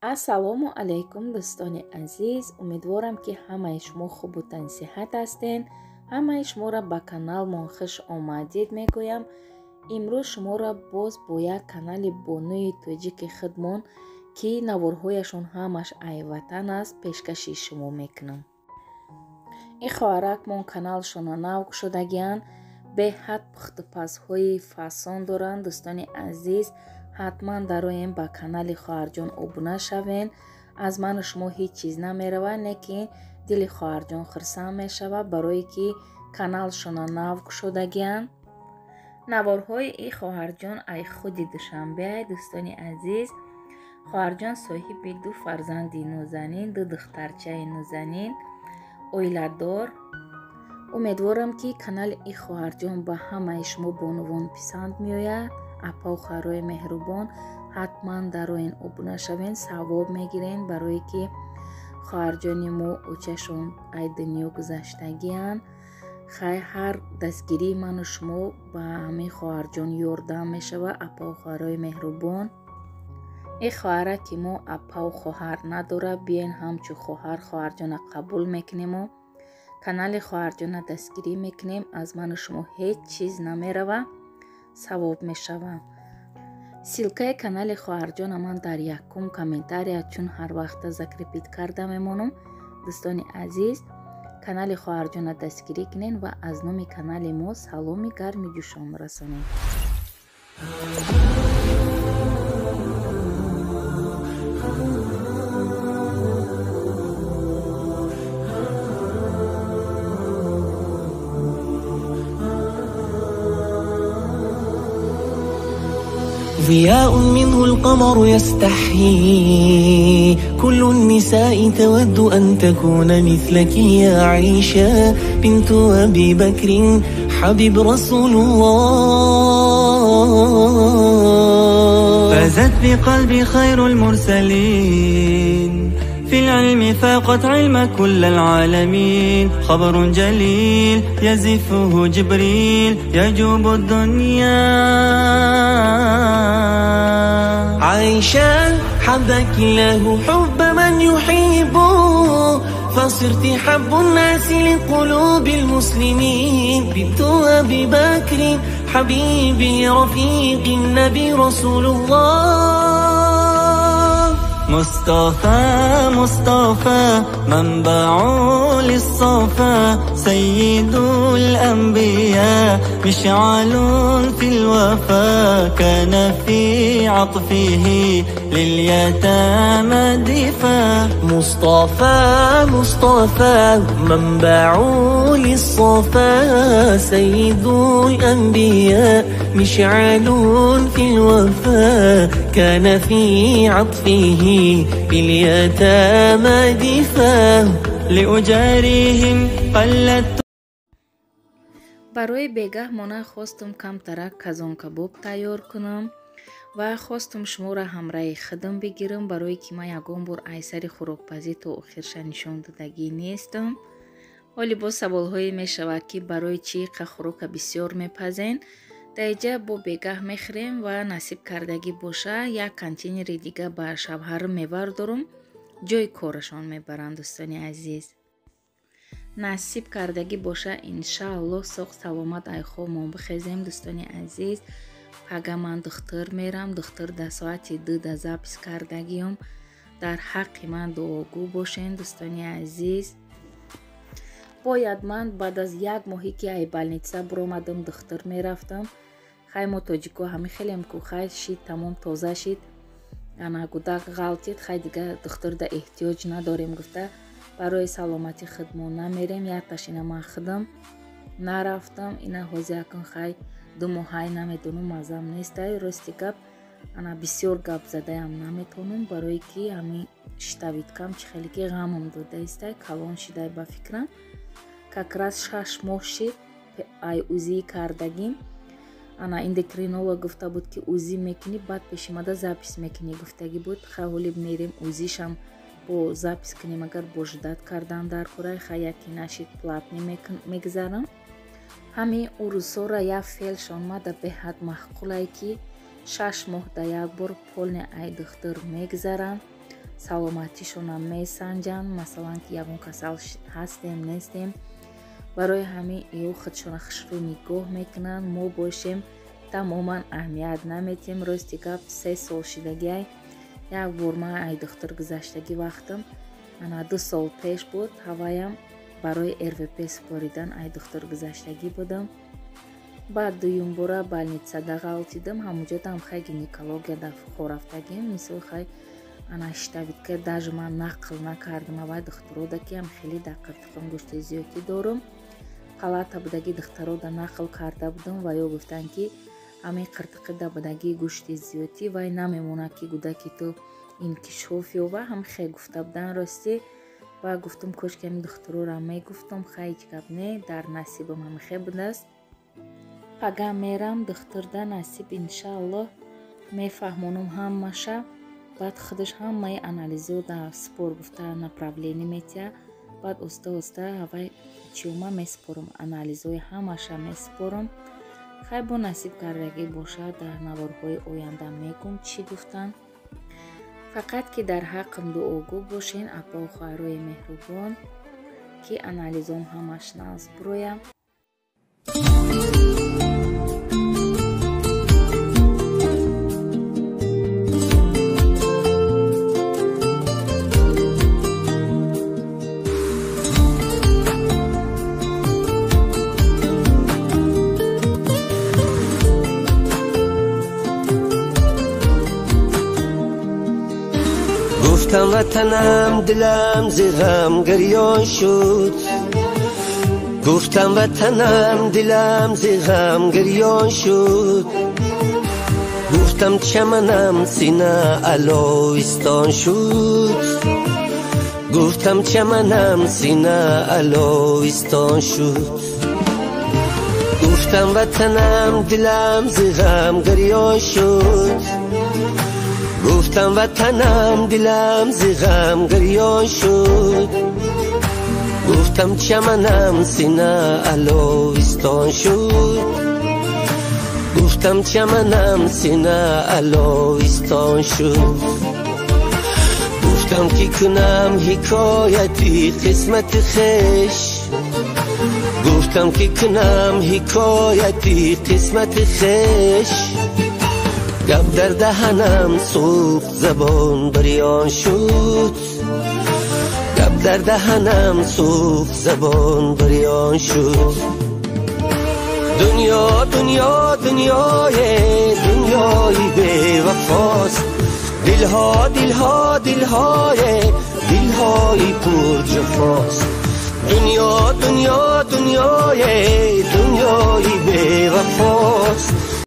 Ассалому алайкум дӯстони азиз, умедворам ки ҳамаи шумо хубу тансиҳат ҳастен. Ҳамаи шуморо ба каналмон хуш омадед мегӯям. Имрӯз шуморо боз бо як канали бонуи тоҷики худмон, ки наворҳояшон ҳамаш айватан аст, пешкаши шумо мекунам. Ин хоҳаракмон каналшона нав кушодагианд, беҳад пухтупазҳои фасон доранд. Дӯстони азиз, ҳатман дароем ба канали хоҳарҷон обуна шавен. Аз ману шумо ҳеҷ чиз намеравад, лекин дили хоҳарҷон хурсанд мешавад, барое ки каналшона нав кушодагианд. Наворҳои ин хоҳарҷон ай худи Душанбе. Дӯстони азиз, хоҳарҷон соҳиби ду фарзанди нозанин, ду духтарчаи нозанин, оиладор. Умедворам ки канали ин хоҳарҷон ба ҳамаи шумо бонувон писанд меояд. Апау хоҳарои меҳрубон, ҳатман дароен обуна шавен, савоб мегирен, барое ки хоҳарҷони мо очашон ай дунё гузаштагианд. Хай, ҳар дастгирии ману шумо ба ҳамин хоҳарҷон ёрдам мешавад. Апау хоҳарои меҳрубон, ин хоҳара ки мо апау хоҳар надорад, биёен ҳамчун хоҳар хоҳарҷона қабул мекунему канали хоҳарҷона дастгирӣ мекунем. Аз ману шумо ҳеҷ чиз намеравад, савоб мешавад. Ссылкаи канали хоҳарҷона ман дар якум комментария чун ҳар вақта закрепить карда мемонам. Дӯстони азиз, канали хоҳарҷона дастгирӣ кунен ва аз номи канали мо саломи гарми ҷӯшон расонем. ضياء منه القمر يستحيي، كل النساء تود أن تكون مثلك يا عائشة بنت أبي بكر حبيب رسول الله. فازت بقلب خير المرسلين، في العلم فاقت علم كل العالمين، خبر جليل يزفه جبريل يجوب الدنيا. عائشة حبك الله حب من يحبه، فصرت حب الناس لقلوب المسلمين، بنت أبي بكر حبيبي رفيق النبي رسول الله. مصطفى مصطفى منبع للصفا، سيد الأنبياء مشعل في الوفا، كان في عطفه لليتامى دفا. مصطفى مصطفى منبع للصفا، سيد الأنبياء مشعل في الوفا، كان في عطفه لليتامى دفا. لأجاريهم قلت. Барои бегаҳ мона хостум камтарак казонкабоб тайёр кунам ва хостум шуморо ҳамраҳи худам бигирам, барое ки ман ягон бор айсари хӯрокпазӣ то охирша нишон додагӣ нестам. Ҳоли боз саволҳое мешавад, ки барои чӣ қа хӯрока бисёр мепазен. Даиҷа бо бегаҳ мехӯрем ва насиб кардагӣ боша як контейнери дига ба шавҳарам мевардорум, ҷои корашон мебаранд. Дӯстони азиз, насиб кардагӣ боша иншааллоҳ соғ саломат айхобмон бихезем. Дӯстони азиз, пага ман духтур мерам, духтур дар соати 2 да запис кардагиём. Дар ҳаққи ман дуогӯ бошен. Дӯстони азиз, бояд ман баъд аз як моҳе ки ай больница буромадам духтур мерафтам. Хай, мо тоҷико ҳами хелем ку, хай шид, тамом тоза шид, ана гудак ғалтид, хай дига духтурда эҳтиёҷ надорем гуфта барои саломати худмон намерем. Якташ ина ман худам нарафтам, ина ҳозир акун хай ду моҳай намедонам, мазам нестай. Рости гап, ана бисёр гап задаям наметонам, барое ки ҳамин щитовидкам чӣ хеле ки ғамам додаистай, калон шидай ба фикрам. Как раз 6 моҳ шид ай УЗИ кардагим. Ана эндокринолог гуфта буд, ки УЗИ мекунӣ, баъд пешимада запись мекунӣ гуфтагӣ буд. Хай ҳоли мерем УЗИшам бо запись кунем, агар бо ждать кардан дар курай, хай яки нашид платный мегзарам. Ҳамин урусора як фелшон мада беҳад маъқулай, ки 6 моҳ да як бор полный ай духтур мегзаранд. Саломатишонам месанҷанд, масалан ки ягон касал ҳастем нестем. Барои ҳамин ё худшона хушрӯ нигоҳ мекунанд. Мо бошем тамоман аҳамият наметем. Рости гап 3 сол шидагиай. Як бор ман ай духтур гузаштагӣ вақтам ана 2 сол пеш буд, ҳаваям барои РВП супоридан ай духтур гузаштагӣ будам. Баъд дуюмбора больницада ғалтидам, ҳамуҷодам хай гинекологияда хорафтагим. Мисол хай ана щитовидка даже ман нақл накардам авай духтурода ки ам хеле дар қиртиқам гӯшти зиёдӣ дорум. Палата будаги духтарода нақл карда будам ва ё гуфтанд ки ҳамин қиртиқида будаги гӯшти зиёдӣ вай намемонад ки гудаки ту инкишоф ёва. Ҳам хе гуфта будан ростӣ. Ва гуфтум кошки ҳамин духтурора мегуфтум, хай ҳеҷ гап не, дар насибам ҳам хе будааст. Пага мерам духтурда, насиб иншааллоҳ мефаҳмонум ҳамаша. Баъд худаш ҳамаи анализо дар спор гуфта направление метиҳад. Баъд оста оста ҳавай чиёма месупорам, анализои ҳамаша месупорам. Хай бо насиб кардагӣ бошад, дар наворҳои оянда мегум чӣ гуфтанд. Фақат ки дар ҳаққам дуогӯ бошен, апау хоҳарои меҳрубон, ки анализом ҳамаш нағз бироям. گفتم وطنم دلم ز غم گریان شد، گفتم وطنم دلم ز غم گریان شد، گفتم چمنم سینه علوستان شد، گفتم چمنم سینه علوستان شد، گفتم وطنم دلم ز غم گریان شد، گفتم وطنم دلم ز غم گریان شد، گفتم چمنم سینه علوستان شد، گفتم چمنم سینه علوستان شد، گفتم که کنم حکایتی قسمت خویش، گفتم که کنم حکایتی قسمت خویش، گپ در دهنم سوخت زبان بریان شد، گپ در دهنم سوخت زبان بریان شد. دنیا دنیا دنیای دنیای بی وفاست، دلها دلها دلهای دلهای پر جفاست.